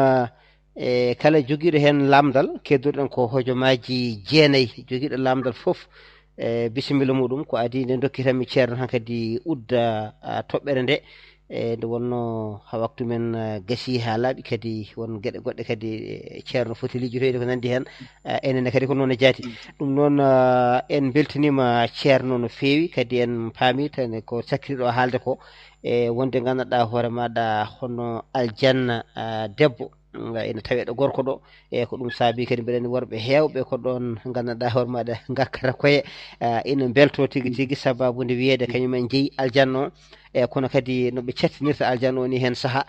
e kala jogiiɗo heen lamdal, kedduɗen ko hojomaaji jeenayi, jogiiɗo lamdal fof, e bisimilla muɗum. Ko adii nde ndokkitanmi ceerno hankadi udda toɓɓere nde. E nde wonno ha waktu men gasi ha laaɓi, kadi won geɗe goɗɗe kadi ceerno foti lijotoyde ko nandi hen. Enenne kadi ko noon e jaati. Ɗum noon, en beltanima ceerno no feewi, kadi en paami tan ko sakkiriɗo haalde ko e wonde gandanɗa hoore maɗa hono aljanna debbo ina taweɗo gorko ɗo. E ko ɗum saabi kadi mbeɗen worɓe heewɓe ko ɗon gandanɗa hoore maɗa garkata koye. Ina belto tigi tigi sababu nde wiyede kañumen jeeyi aljanna o. E kono kadi no ɓe cattinirta aljanna o ni hen saaha,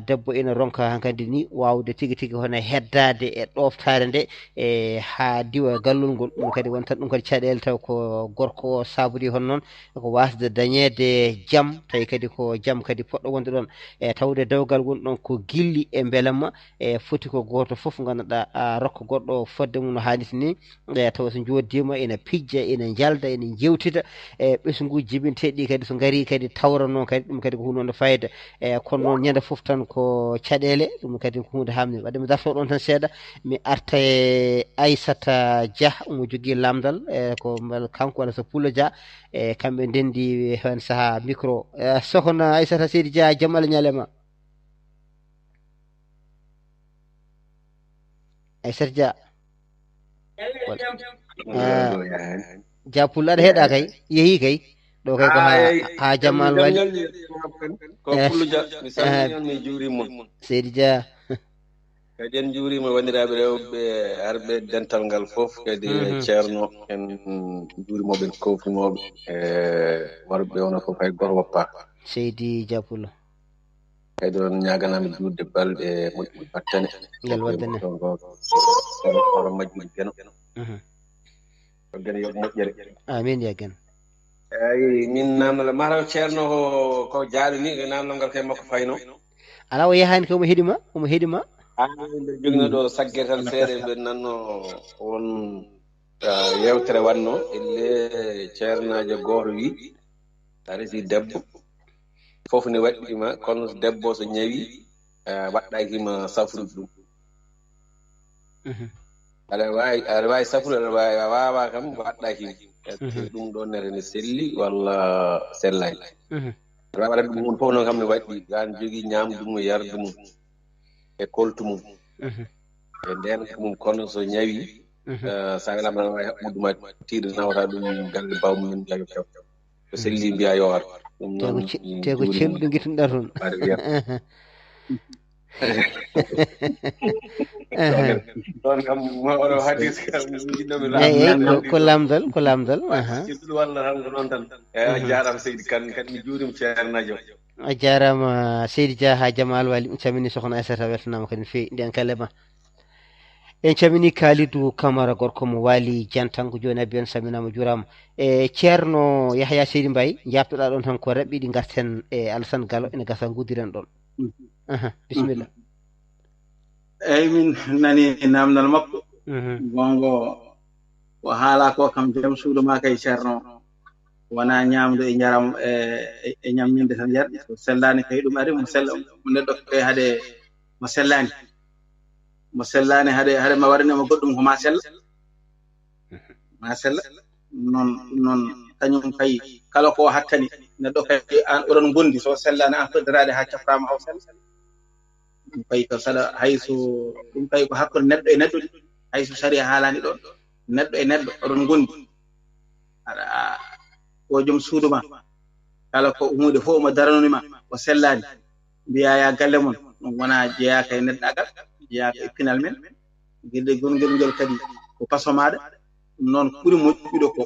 debbo ina ronka hankadi ni wawde tigi tigi hono heddade e ɗoftare nde e ha diwa gallol ngol. Ɗum kadi wonta ɗum kadi caɗele taw ko gorko o sabori hono noon ko wasde dañede jam tawi kadi ko jam kadi poɗɗo wonde ɗon. E tawde dewgal woni ɗon ko gilli e belamma. E foti ko goto foof ganduɗa a rokka goɗɗo fodde mum no hannirta ni. E tawa so joddima ina pijja ina jalda ina jewtida. E ɓesnguji jibinteɗi kadi so gari kadi tawrano kadi ɗum kadi ko hunde wonde fayida. E kono noon ñande foof tan ko caɗele, ɗum kadi ko hunde hamde. Waɗde mi darto ɗon tan seeɗa, mi arta e Aissata Dia omo jogui lamdal. E ko mbal kanko walla so Pullo Dia. E kamɓe ndendi hen saaha micro. E sokhna Aissata, Seydi Dia, jaam Allah ñalema. Aissata Dia. Dia Pullo, aɗa heeɗa kay, yeehi kay. Ɗo kay ko ha ha jamal wali. Ko Pullo Dia, mi salmini on, mi juurima on. Seydi Dia. Kadi en njuuriima wanndiraaɓe rewɓe arɓe dental ngal fof, kadi ceerno en njuuriima ɓe, kofnooɓe e worɓe, onon fof hay gooto woppaaka. Seydi Dia Pulo. Kadi on ñaaganaa mi juutde balɗe moƴƴi battane. Ngel waddane. Hoto majjude Geno. Ko Geno yoɓ moƴƴere. Amin ya Geno. Eyi, min namdal mataw ceerno ko, ko jaaɗu ni, namdal ngal kay makko fayno. Alaa, o yahaani kay, omo heɗi ma, omo heɗi ma. Haa mbiɗa jogino ɗo saggere tan seeɗa, mbiɗa nanno won, ah, yewtere wanno, elle ceernaajo gooto wi, a resi debbo, fof ne waɗɗii ma, kono debbo so ñawi, ah, waɗɗaaki ma safrude ɗum. Mhm. Aɗa waawi, aɗa waawi safrude, aɗa waawi, a waawaa kam, waɗɗaaki. Est-ce que ɗum ɗoon nete ne selli walla sellaani? Mhm. Aɗa waawi waɗande ɗum huunde fof noon kam ne waɗɗii, an jogii ñaamdu mum, yardu mum, e koltu mum. Mhm. E ndeenka mum, kono so ñawi, mhm, eh, so a welaama, aɗa waawi haɓɓude ma tiiɗa, nawata ɗum galle baaw mum, mbiya yo kew. Ko selli mbiya yo ar. Ɗum noon, te ko celluɗo ngittunoɗaa toon. Ɗoon kam, ma oɗo hadis kam, mi jiɗno mi eyi, eyi, ko, ko lamdal, ko lamdal. Aha. Celluɗo walla tan ko noon tan. Eyi, a jaaraama Seydi Kane, kadi mi juuriima ceernaajo. A jaaraama Seydi Dia haa Jamal Wali, mi calmini sokhna Aissata, weltanaama kadi no feewi, ndeen kala ma. En calmini Kalidou Camara, gorko mo Waali Jantanko, jooni abbi on, salminaama, juuraama. E ceerno Yahya Seydi Mbaye, njaabtoɗaa ɗoon tan ko raɓɓiɗi, ngarten e Alassane Gallo, ene gasa nguddiren ɗoon. Mhm. Aha, bisimilla. Mhm. Eyi, min nani namdal makko. Mhm. Gongo, ko haala ko kam, jom suudu ma kay, ceerno. Wona ñaamdu e njaram e, e, e ñamminde tan yarɗi. So sellaani kay ɗum ari, mo sella, mo neɗɗo kay hade mo sellaani. Mo sellaani hade, hade ma waɗanima goɗɗum ko ma sella. Ma sella. Noon, noon kañum kay kala ko hattani neɗɗo kay an oɗon ngondi, so sellaani an feddoraade haa cafraama haw sella. Ɗum kay ko saɗa hay so, ɗum kay ko hakkunde neɗɗo e neɗɗo, hay so sariya haalaani ɗoon. Neɗɗo e neɗɗo oɗon ngondi. Aɗa, ko joom suudu ma. Kala ko huunde fof mo daranoni ma, o sellaani. Mbiyaa ya galle mon, ɗum wonaa jeyaaka e neɗɗaagal, jeyaaka e pinal men. Gelle gongel ngel kadi ko paso maaɗa. Ɗum noon ɓuri moƴƴude ko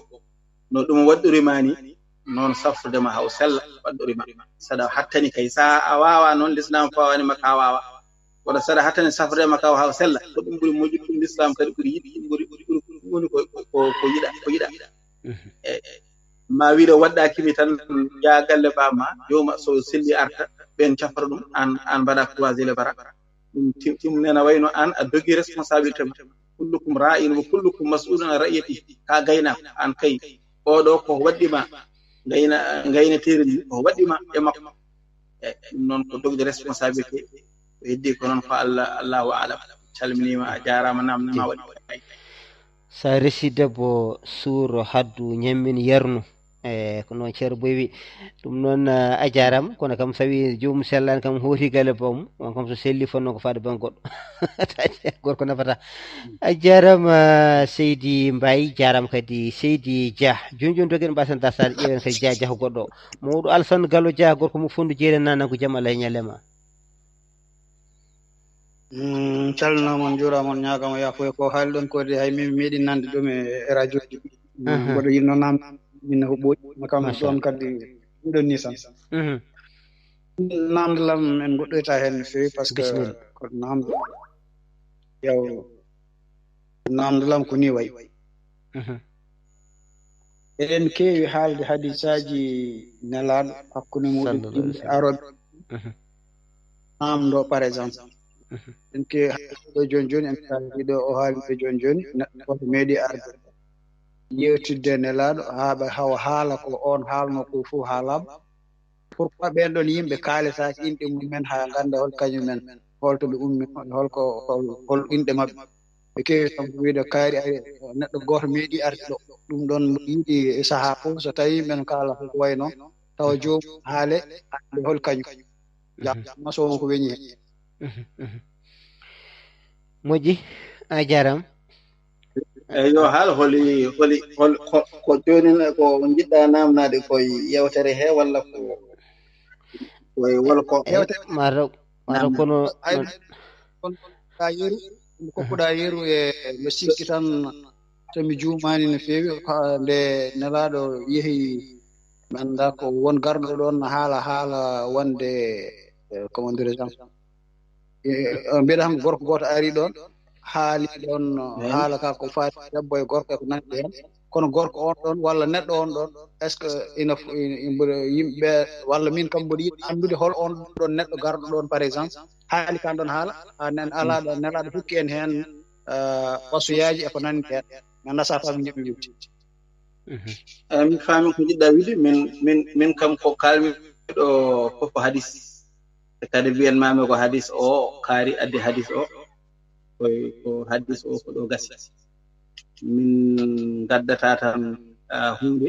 no ɗum waɗɗori ma ni, noon safrude ma haw sella waɗɗori ma. Saɗa hattani kay, so a waawaa noon, lislaam fawaani ma ka waawaa. Kono saɗa hattani safrude ma ka haw sella, ko ɗum ɓuri moƴƴude, ɗum lislaam kadi ɓuri yiɗde, ɗum ɓuri, ɓuri, ɓuri, woni ko, ko, ko yiɗa, ko yiɗa. Mhm. E, ma wiɗo waɗɗaaki mi tan, yaa galle ba ma, jooma so selli arta, ɓen cafra ɗum, an, an mbaɗa croiser les bras. Ɗum ti-, ɗum nena wayno an a dogi responsabilité ma. Kullukum ra'in wa kullukum mas'ulun an ra'iyati. Ka gaynaako, an kay, oɗo ko waɗɗi ma, gayna-, gaynateeri ndi, ko waɗɗi ma e makko. E, ɗum noon ko dogde responsabilité. Ko heddi ko noon ko Allah, Allahu a'lam. Calminiima, a jaaraama, naamnde ma waɗi. Sa resi debbo suuro, haddu, ñammin, yarnu. E, ko noon Ceerno Boy wi. Ɗum noon, eh, a jaaraama, kono kam so tawi joomum sellaani kam, hooti galle boom, on kam so selli fotnoo ko faade bannge goɗɗo. Gorko nafata. A jaaraama, Seydi Mbaye, jaaraama kadi Seydi Dia. Jooni jooni dogen mbasen dartaade, ƴeewen kadi Dia, Dia ko goɗɗo. Mawɗo Alassane Gallo Dia, gorko mo Fonndu Jeeri, nana ko jam Allah e ñalle ma. Mm, calminaama on, njuuraama on, ñaagaama yaafuya. Ko haali ɗon ko de hay min mi meeɗi nande ɗum e, e radio ji. Mm, aha. Mboɗo yiɗno naam, min ne huɓɓooji, ma kam machallah. Ɗon kadi ɗum ɗon ni tan. Mhm. Naamnde lam en ngoɗɗoyta heen no feewi, parce que bisimilla. Ko naamnde, yaw, naamnde lam ko ni wayi. Mhm. Eɗen keewi haalde hadisaaji Nelaaɗo hakkunde muɗum sallallahu alaihi wasallam. Arooɓe. Mhm. Naamndo, par exemple. Mhm. Eɗen keewi haalde ɗo jooni jooni, en kaali ɗo o haali ɗo jooni jooni, neɗɗo gooto meeɗi arde. Yewtidde Nelaaɗo, haa ɓe hawa haala ko oon haalno ko fof haalaama. Pourquoi ɓeen ɗoon yimɓe kaaletaaki inɗe mumen haa ngannda hol kañumen, hol to ɓe ummi, hol ko, hol, hol inɗe maɓɓe? Ɓe keewi tan ko wiyde kaari, ari, neɗɗo gooto meeɗi arde ɗo. Ɗum ɗoon mboɗo yiɗi e sahaa fof, so tawii men kaala ko wayi noon, tawa joom haale haalde hol kañum. Mhm. Jaaraama, so won ko weñi heen. Mhm, mhm. Moƴƴi, a jaaraama. Eyi, yo haal holi, holi, hol, ko, ko jooni ne, ko njiɗɗa naamnaade koye yewtere he walla ko, koye wol ko? Yewtere. Mataw, mataw kono, ay, kono, Yeru, mi kokkuɗaa yeru e mbe sikki tan, so mi juumaani no feewi, ko nde Nelaaɗo yehi, mi anndaa ko won garɗo ɗoon haala, haala wonde, eh, comment dirais-je, eh, on mbiɗa tan gorko gooto ari ɗoon, haali ɗoon haala ka ko faati debbo e gorko e ko nanndi heen. Kono gorko on ɗoon walla neɗɗo on ɗoon, est-ce que ina f-, ina, ina mboɗo yimɓe, walla min kam mboɗo yiɗi anndude hol on ɗoon neɗɗo garɗo ɗoon, par exemple, haali kan ɗoon haala, a nen alaa ɗo, nelaaɗo hokki en heen, eh, wasuyaaji e ko nanndi heen. Mi anndaa so a faami njiɗmi wiide. Mhm. Eh, mi faami ko njiɗɗa wiide, min, min, min kam ko kaalmi ɗo fof ko hadis. E kadi mbiyen maami ko hadis o, kaari addi hadis o. Ko, ko hadis o ko ɗo gasi. Min ngaddata tan, ah, huunde.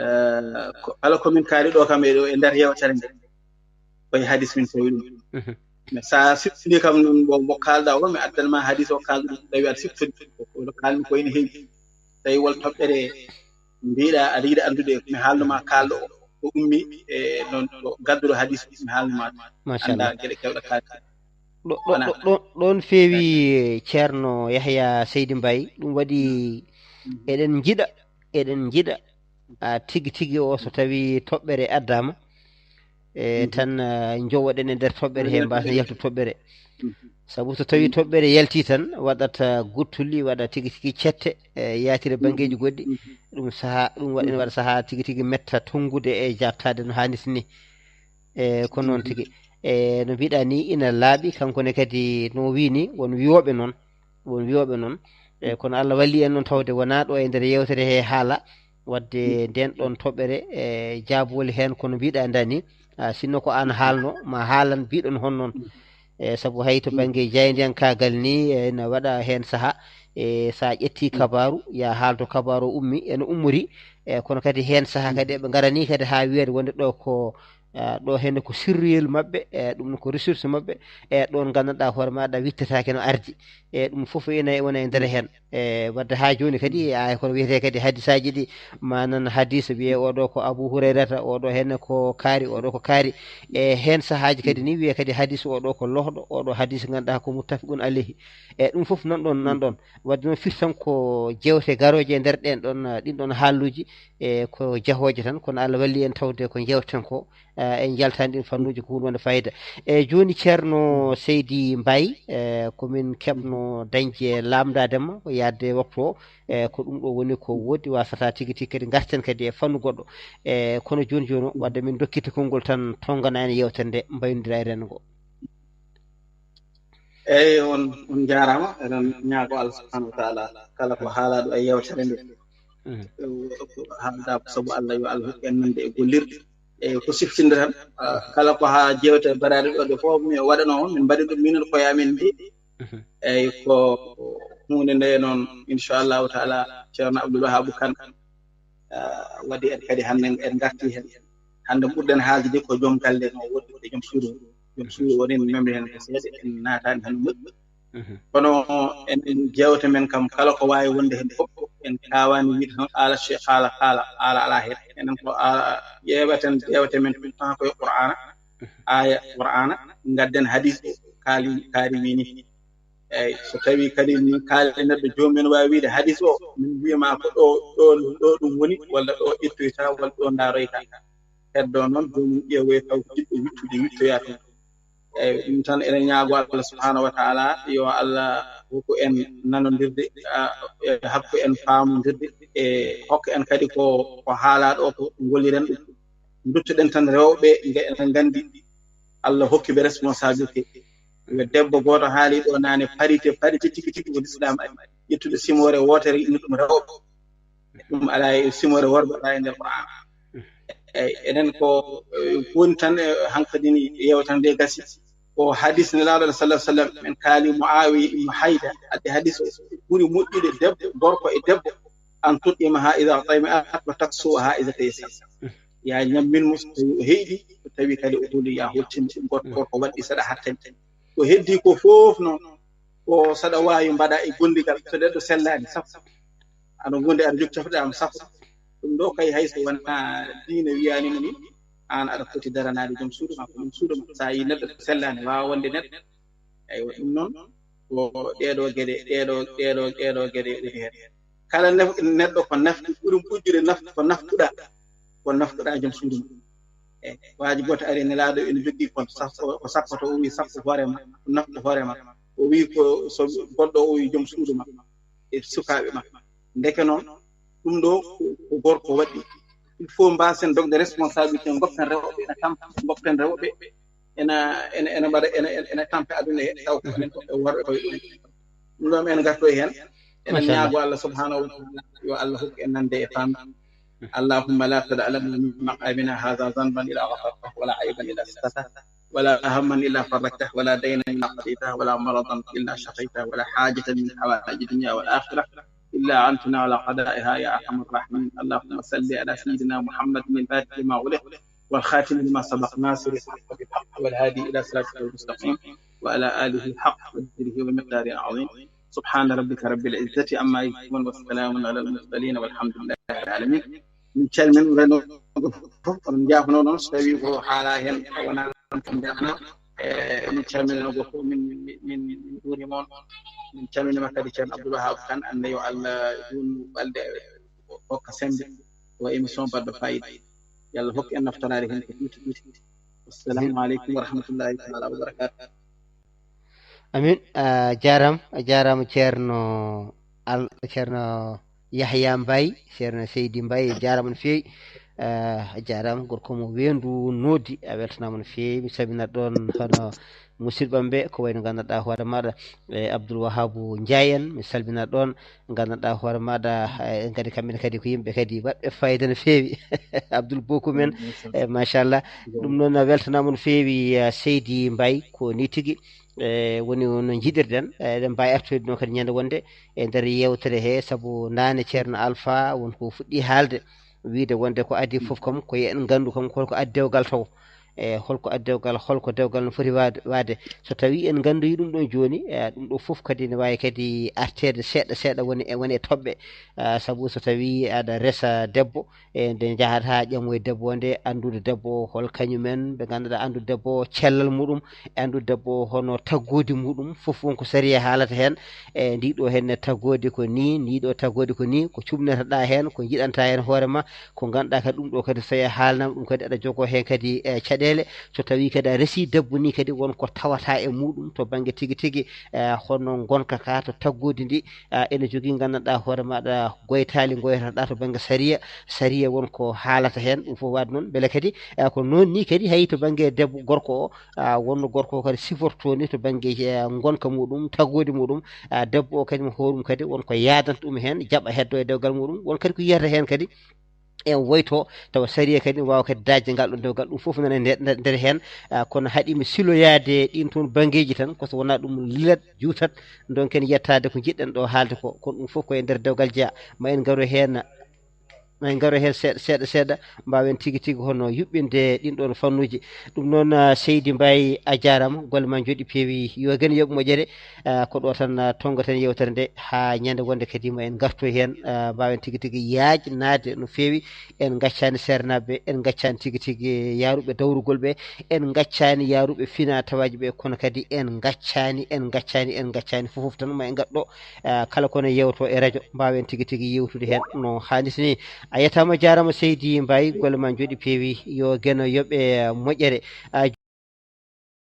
Eh, ko, kala ko min kaari ɗo kam e ɗo e nder yewtere nde, koye hadis min tawi ɗum. Mhm. Mais so a siftini kam noon, mbo, mbo kaalɗa o, mi addan ma hadis o kaalɗo ɗum, tawi aɗa siftini. Ko, ko kaalmi ko ene heewi. Tawi wol toɓɓere mbiɗa, aɗa yiɗa anndude, mi haalno ma kaalɗo o, ko ummi e noon ko gadduɗo hadis o, mi haalno ma ɗum. Machallah. Annda geɗe kewɗe kaalɗe. Ɗo, ɗo, ɗo, ɗo, ɗoon feewi, eh, Ceerno Yahya Seydi Mbaye. Ɗum waɗi eɗen njiɗa, eɗen njiɗa, ah, tigi tigi o, so tawi toɓɓere addaama, e tan, ah, njowoɗen e nder toɓɓere he, mbaasen yaltude toɓɓere. Sabu so tawi toɓɓere yalti tan, waɗat, ah, guttuli, waɗa tigi tigi cette, e yaatira banngeeji goɗɗi. Ɗum sahaa, ɗum waɗa, ene waɗa sahaa tigi tigi metta tonngude e jaabtaade no haanirta ni. E ko noon tigi. E no mbiɗa ni, ina laaɓi, kanko ne kadi no wii ni, won wiyooɓe noon, won wiyooɓe noon. E kono Allah walli en noon tawde wonaa ɗo e nder yewtere he haala, waɗde ndeen ɗoon toɓɓere, e jaabuwol heen, kono mbiɗa ndaa ni, a, sinno ko aan haalno, ma haalan mbiɗon hon noon. E sabu hay to bannge jaayndiyankaagal ni, e, ene waɗa heen sahaa, e, so a ƴetti kabaaru, ya haalto kabaaru o ummi, ene ummori, e, kono kadi heen sahaa kadi eɓe ngarani kadi haa wiyeede wonde ɗo ko, a, ɗo heen ko sirriyel maɓɓe, e, ɗum ko ressource maɓɓe, e, ɗoon nganndanɗaa hoore maaɗa wittataake no ardi. E, ɗum fof ene wona e nder heen. E, wadde haa jooni kadi, ay kono wiyetee kadi hadisaaji ɗi, manan hadis wiyee oɗo ko Abu Hurayrata, oɗo heen ko kaari, oɗo ko kaari. E, heen sahaaji kadi ni wiyee kadi hadis oɗo ko lohɗo, oɗo hadis ngannduɗaa ko muttafiqun alayhi. E, ɗum fof nan ɗoon, nan ɗoon. Wadde noon firtan ko jeewte garooje e nder ɗeen ɗoon, ɗin ɗoon haalluuji, e, ko jahooje tan, kono Allah walli en tawde ko njeewten ko, e, en njaltani ɗin fannuuji ko huunde wonde fayida. E, jooni Ceerno Seydi Mbaye, e, ko min keɓno dañde laamndaade ma, ko yaadde waktu o, e, ko ɗum ɗo woni ko woodi, wasata tigi tigi kadi ngarten kadi e fannu goɗɗo. E, kono jooni jooni o, wadde min dokkiti konngol tan, tonngana en yewtere nde, mbaynodira e renndo ngo. Eeyi, on, on njaaraama. Eɗen ñaago Allah subhanahu wa taala, kala ko haalaaɗo e yewtere nde, mhm, ko haalda ko sabu Allah, yo Allah hokku en nande e gollirde. Eeyi, ko siftinde tan, ah, kala ko haa jeewte mbaɗaaɗe ɗo ɗe fof, mi waɗanoo on, min mbaɗi ɗum minen koye amen nde. Mhm. Eeyi, ko huunde nde noon, inchallahu taala, Ceerno Abdoul Wahab Kane, ah, waɗi en kadi hannde en ngarti heen. Hannde ɓurɗen haalde ko joom galle no woɗɗi, ko joom suudu. Joom suudu o, enen memre heen ko seeɗa, en naataani heen moƴƴi. Mhm. Kono en, en jeewte men kam, kala ko waawi wonde heen fof, en kaawaani wiide tan, qaala Cheikh, qaala, qaala, qaala alaa heen. Enen ko, ah, ƴeeweten, ƴeewte men tout le temps koye Qur'aana, mhm, aaya Qur'aana, ngadden hadis o, kaali, kaari wii ni. Eeyi, so tawii kadi min kaali neɗɗo, joomum en waawi wiide hadis o, min mbiya ma ko ɗo, ɗo, ɗo ɗum woni, walla ɗo ittoyta, walla ɗo ndaroyta. Heddo noon, joomum ƴeewoya taw ko jiɗɗo wittude, wittoya toon. Eeyi, ɗum tan eɗen ñaago Allah subhanahu wa taala, yo Allah hokku en nanondirde, a, e hokku en faamondirde, e hokka en kadi ko, ko haalaa ɗo ko ngolliren ɗum. Nduttoɗen tan rewɓe, nge-, eɗen nganndi Allah hokki ɓe responsabilité. Yo debbo gooto haali ɗo naane, parité, parité tigi tigi ko Lislaam ari. Ƴettude simoore wootere, ina ɗum rewɓe. Ɗum alaa e simoore worɓe, alaa e nder Qur'aana. Eeyi, enen ko, eh, ko woni tan, eh, hankadi ni yewtere nde gasi. Ko hadis Nelaaɗo sallallahu alaihi wasallam, en kaali Muawiya ibn Haida, addi hadis o, ɓuri moƴƴude debbo, gorko e debbo, an tut'imaha idha tami'at wa taksuha idha tayassar. Ya ñammin mo so tawi o heyɗi, so tawi kadi o holi, ya holtin ɗum goto, goto ko waɗɗi saɗa hattani. Ko heddi ko fof noon, ko saɗa waawi mbaɗa e gondigal, so neɗɗo sellaani sappo. Ano gonde aɗa jogii cafɗe am sappo. Ɗum ɗo kay hay so wonaa diine wiyaani mo ni, aan aɗa foti daranaade joom suudu ma, ko ɗum suudu ma. So a yii neɗɗo sellaani, waawa wonde neɗɗo, Aywa, ɗum noon ko ɗeeɗo geɗe, ɗeeɗo, ɗeeɗo, ɗeeɗo geɗe woni heen. Kala nef-, neɗɗo ko nafti, ɓurum ujjude naf-, ko naftuɗa, ko naftuɗa joom suudu ma. Eyi, waaji gooto ari, nelaaɗo ene jogii kon sappo, ko sappoto, o wi sappo hoore ma, ko naftu hoore ma. O wi ko so goɗɗo o wi joom suudu ma e sukaaɓe ma. Ndeke noon, ɗum ɗo ko, ko gorko waɗi. Il faut mbasen dogde responsabilité, goppen rewɓe ene tampa, goppen rewɓe ene, ene, ene mbaɗa, ene, ene, ene tampa aduna he, taw ko enen ko e worɓe koye ɗum. Ɗum ɗo men ngarto e heen. Enen ñaago Allah subhanahu wa ta'ala yo Allah hokku en nande e faam. اللهم لا تدع لنا من مقامنا هذا ذنبا إلا غفرته ولا عيبا إلا سترته ولا هما إلا فرجته ولا دينا إلا قضيته ولا مرضا إلا شفيته ولا حاجة من حوائج الدنيا والآخرة إلا أنت على قضائها يا أرحم الراحمين. اللهم صل على سيدنا محمد الفاتح لما أغلق والخاتم لما سبق ناصر الحق بالحق والهادي إلى صراطك المستقيم وعلى آله حق قدره ومقداره العظيم. سبحان ربك رب العزة عما يصفون وسلام على المرسلين والحمد لله رب العالمين. Min calmin renooɓe fof, on njaafnoo noon so tawii ko haala heen wonaa ko mbiyanaa. E, min calminanoo fof, min, min, min njuuriima on. Min calminiima kadi ceerno Abdoul Wahab Kane, annde yo Allah juutnu ɓalnde, hokka semmbe. O émission baɗɗo faayiida. Yo Allah hokku en naftoraade heen ko juuti juuti. Assalamu aleykum wa rahmatullahi taala wa barakatuh. Amin. A jaaraama, a jaaraama ceerno Al-, ceerno Yahya Mbaye, ceerno Seydi Mbaye, a jaaraama no feewi. A jaaraama, gorko mo weendu noodi, a weltanaama no feewi. Mi salminat ɗoon hono musidɓe am ɓe, ko wayi no nganndanɗaa hoore maaɗa, e Abdoul Wahabu Ndiaye en, mi salminat ɗoon. Nganndanɗaa hoore maaɗa, e, kadi kamɓe ne kadi ko yimɓe kadi waɗɓe fayida no feewi. Abdoul Bokum en, e, machallah. Ɗum noon, a weltanaama no feewi, a, Seydi Mbaye, ko nii tigi. E, woni no njiɗirɗen, e, eɗen mbaawi artoyde noon kadi ñande wonde e nder yeewtere he, sabu naane ceerno Alpha won ko fuɗɗi haalde, wiyde wonde ko adii fof kam, ko yo en nganndu kam, holko addi dewgal taw. E, holko addi dewgal, holko dewgal no foti waade, waade. So tawii en nganndoyi ɗum ɗon jooni, e, ɗum ɗo fof kadi ne waawi kadi arteede seeɗa seeɗa woni e, woni e toɓɓe. A, sabu so tawii aɗa resa debbo, e, nde njahata haa ƴamoye debbo o nde, anndude debbo o hol kañum en, ɓe ngannduɗaa anndude debbo o cellal muɗum, e anndude debbo o hono taggoodi muɗum, fof won ko sariya haalata heen. E, ndi ɗo heen ne taggoodi ko nii, ndi ɗo taggoodi ko nii, ko cuɓnataɗaa heen, ko njiɗantaa heen hoore ma, ko ngannduɗaa kadi ɗum ɗo kadi so tawii a haalnaama ɗum kadi aɗa jogoo heen kadi, e, caɗeele. So tawii kadi a resii debbo nii kadi won ko tawataa e muɗum to bannge tigi tigi, e, hono ngonka ka to taggoodi ndi, a, ene jogii nganndanɗaa hoore maaɗa goytaali ngoyataɗaa to bannge sariya, sariya won ko haalata heen, ɗum fof waɗde noon. Mbele kadi, e, ko noon nii kadi hay to bannge debbo gorko o, a, wonno gorko o kadi sifortoo ni to bannge, e, ngonka muɗum, taggoodi muɗum, a, debbo o kadi mo hoorum kadi won ko yaadanta ɗum heen, jaɓa heddo e dewgal muɗum, won kadi ko yiyata heen kadi en woyto, tawa sariya kadi ne waawa kadi daajde ngal ɗon dewgal. Ɗum fof nana e nder, nder, nder heen, a, kono haɗi mi siloyaade ɗin toon banngeeji tan, ko so wonaa ɗum lilat, juutat, ndonken yettaade ko njiɗɗen ɗo haalde ko. Kono ɗum fof ko e nder dewgal jeyaa. Ma en ngaro heen, ma en ngaro heen seeɗa, seeɗa, seeɗa, mbaawen tigi tigi hono yuɓɓinde ɗin ɗon fannuuji. Ɗum noon, a, Seydi Mbaye, a jaaraama, golle ma njooɗi peewi, yo gen yoɓ moƴƴere. A, ko ɗo tan, a, tonngoten yeewtere nde haa ñande wonde kadi ma en ngartoy heen, a, mbaawen tigi tigi yaajnaade no feewi. En ngaccaani seernaaɓe, en ngaccaani tigi tigi yaaruɓe dawrugol ɓe, en ngaccaani yaaruɓe fina tawaaji ɓe, kono kadi en ngaccaani, en ngaccaani, en ngaccaani fof tan ma en ngaddo, a, kala kono yeewto e rajo, mbaawen tigi tigi yeewtude heen no haanirta ni. A yettaama, jaaraama Seydi Mbaye, golle ma njooɗi peewi, yo geno yoɓe, a, moƴƴere. A,